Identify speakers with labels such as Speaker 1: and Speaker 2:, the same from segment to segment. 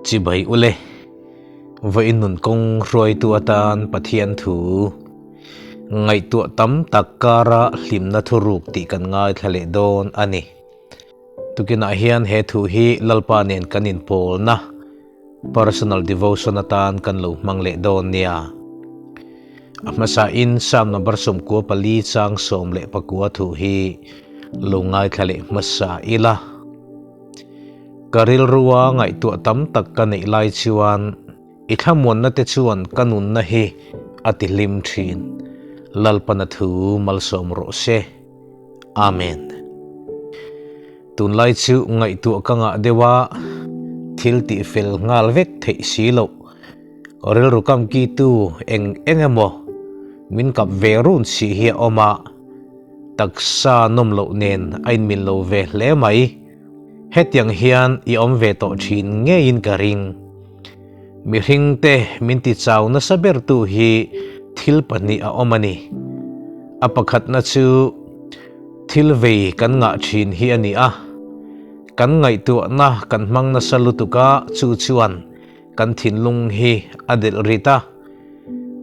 Speaker 1: Chibai ule, vawiin nun kawng hruaitu atan Pathian thu ngaihtuah tam tak kara hlimna thuruk tih kan ngaithla leh dawn a ni. Tukinah hian he thu hi Lalpa nen kan inpawlna, personal devotion atan kan lo hmang leh dawn nia. A hmasain Psalm number 14 chang 19 thu hi lo ngaithla leh hmasa ila. Ka rilrua ngaihtuah tam tak ka neih lai chuan i thlamuanna te chuan ka nunna hi a ti hlim thin. Lalpana thu malsawm rawh se. Amen. Tunlai chu ngaihtuah ka ngah deuh a, thil tih fel nghal vek theih si loh. Rilru kam kitu eng eng emaw min kap ve run si hi a awm a, taksa nawm loh nen a inmil lo ve hle mai. Hetiang hian i awm ve tawh thin ngeiin ka ring. Mihringte min ti chau nasa bertu hi thil pahnih a awm a ni. A pakhatna chu thil vei kan ngah thin hi a ni a, kan ngaihtuahna kan hmang nasa lutuk a, chu chuan kan thinlung hi a delh rit a,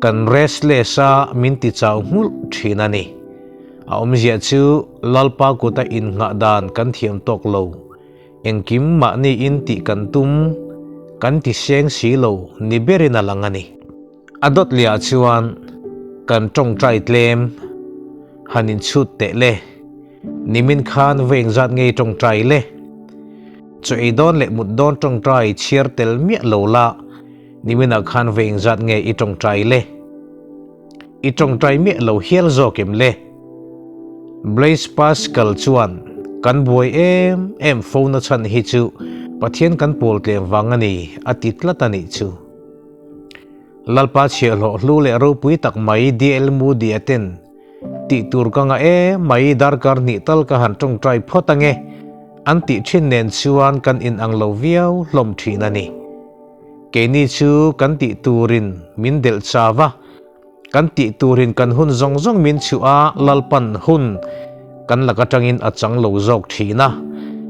Speaker 1: kan restless a min ti chau nghulh thin a ni. A awmzia chu Lalpa kuta innghah dan kan thiam tawk lo, engkim mahni in tih kan tum, kan ti seng si lo ni berin a lang a ni. A dawt liah chuan kan tawngtai tlem han inchhut teh le. Nimin khan veng zat ngei tawngtai le. Chaw ei dawn leh mut dawn tawngtai chhiar tel miah lo la, niminah khan veng zat nge i tawngtai le. I tawngtai miah lo hial zawk em le? Blaise Pascal chuan kan buai em em fo na chhan hi chu Pathian kan pawl tlem vang a ni a ti tlat a nih chu. Lalpa chhiahhlawh hlu leh ropui tak mai DL Moody a ten Tih tur ka ngah e mai darkar hnih tal ka han tawngtai phawt ange an tih thin nen chuan kan inang lo viau hlawm thin a ni. Keini chu kan tih turin min delh chau a, kan tih turin kan hun zawng zawng min chhuh a, Lalpan hun kan lak atangin a chang lo zawk thin a.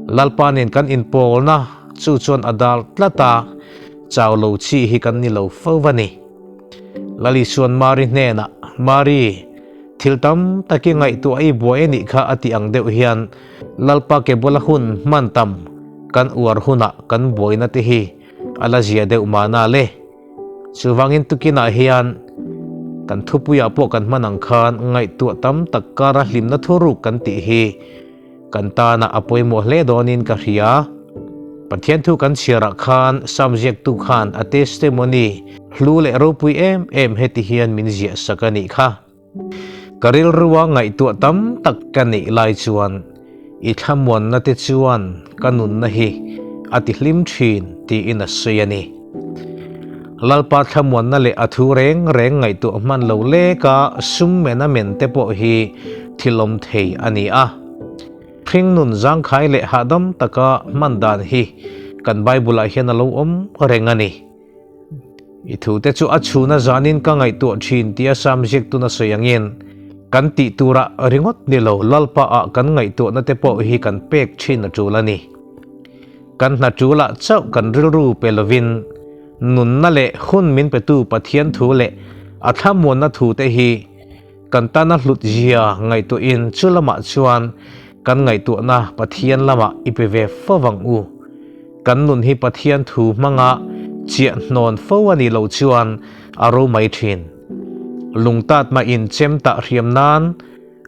Speaker 1: Lalpa nen kan inpawlna chu chuan a dal tlat a, chau lo chi hi kan ni lo fo va ni. Lalisuan Mari hnenah, Mari, thil tam tak i ngaihtuah i buai a nih kha a tih ang deuh hian Lalpa ke bula hun hman tam kan uar hunah kan buaina te hi a la zia deuh mahna le. Chuvangin tukinah hian kan thupuiah pawh kan hman ang khan ngaihtuah tam tak kara hlimna thuruk kan tih hi Kan tana a pawimawh hle dawnin ka hria. Pathian thu kan chhiarah khan Sam ziaktu khan a testimony hlu leh ropui em em heti hian min ziah sak a nih kha. Ka rilrua ngaihtuah tam tak ka neih lai chuan i thlamuanna te chuan ka nunna hi a ti hlim thin tiin a sawi a ni. Lalpa thlamuanna leh a thu reng reng ngaihtuah hman lo leka sum men a men te pawh hi thil awm thei a ni a. Hringnun zangkhai leh hahdam taka hman dan hi kan Bible-ah hian a lo awm reng a ni. I thute chu a chhuna zanin ka ngaihtuah thin tia Sam ziaktuna sawi angin, kan tih turah ringawt ni lo Lalpa-ah kan ngaihtuahna te pawh hi kan pek thin a tul a ni. Kan hna tulah chauh kan rilru pe lovin nunna leh hun min petu Pathian thu leh a thlamuanna thute hi Kan tana hlut zia ngaihtuahin chu lamah chuan kan ngaihtuahna Pathian lamah i pe ve fo vang u. Kan nun hi Pathian thu hmanga chiah hnawn fo a nih loh chuan a ro mai thin. Lungtat mah in chem tah hriam nan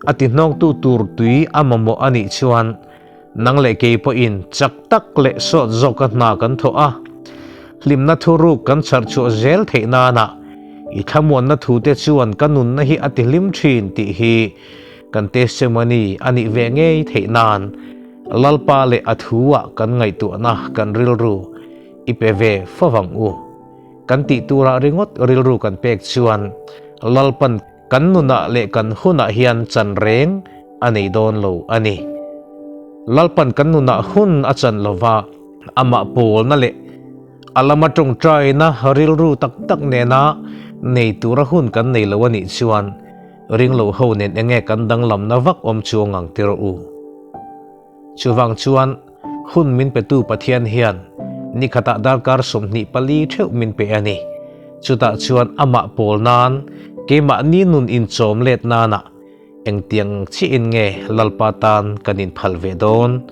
Speaker 1: a ti hnawngtu tur tui a mamawh a nih chuan nang leh kei pawhin chak tak leh sawt zawka hna kan thawh a, hlimna thuruk kan chharchhuah zel theih nana i thlamuanna thute chuan ka nunna hi a tihlim thin tih hi kan testimony a nih ve ngei theih nan Lalpa leh a thu-ah kan ngaihtuahna kan rilru i pe ve fo vang u. Kan tih turah ringawt rilru kan pek chuan Lalpan Kan nunah leh kan hunah hian chan reng a nei dawn lo a ni. Lalpan kan nunah hun a chan lova, amah pawlna leh a lama tawngtaina rilru tak tak nena nei tura hun kan nei lo a nih chuan ringlo ho nen enge kan danglamna vak awm chuang ang ti rawh u. Chuvang chuan hun min petu Pathian hian Ni khatah darkar 24 theuh min pe a ni. Chutah chuan amah pawl nan, keimahni nun inchawm let nana engtiang chiahin nge Lalpa tan kan inphal ve dawn?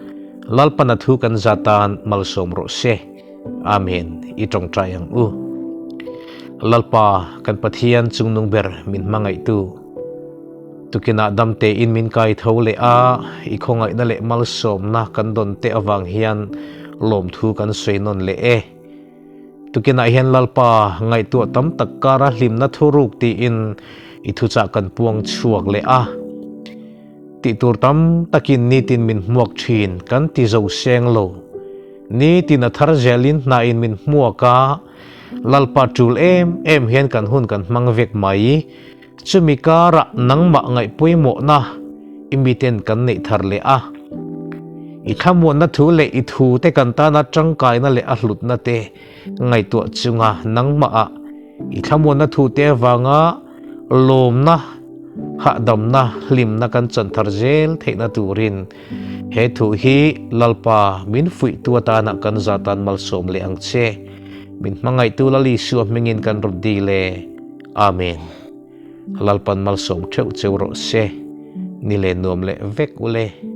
Speaker 1: Lalpan a thu kan za tan malsawm rawh se. Amen. I tawngtai ang u. Lalpa, kan Pathian chungnung ber min hmangaihtu. Tukinah damte in min kai tho leh a, i khawngaihna leh malsawmna kan dawn te avang hian lawmthu kan sawi nawn leh e. Tukinah hian Lalpa ngaihtuah tam tak kara hlimna thuruk tiin i thuchah kan puang chhuak leh a. Tih tur tam takin nitin min hmuak thin kan ti zo seng lo. Nitin a thar zelin hnain min hmuak a, Lalpa tul em em hian kan hun kan hmang vek mai. Chumi karah nangmah ngaihpawimawhna i miten kan neih thar leh a. I thlamuanna thu leh i thute kan tana tangkaina leh a hlutna te ngaihtuah chunga nangmahah i thlamuanna thute avanga lawmna, hahdamna, hlimna kan chan thar zel theihna turin he thu hi Lalpa min fuihtu atana kan za tan malsawm leh ang che. Min hmangaihtu Lal Isua hmingin kan rawn dil e. Amen. Lalpan malsawm theuh cheu rawh se. Ni leh nuam leh vek ule.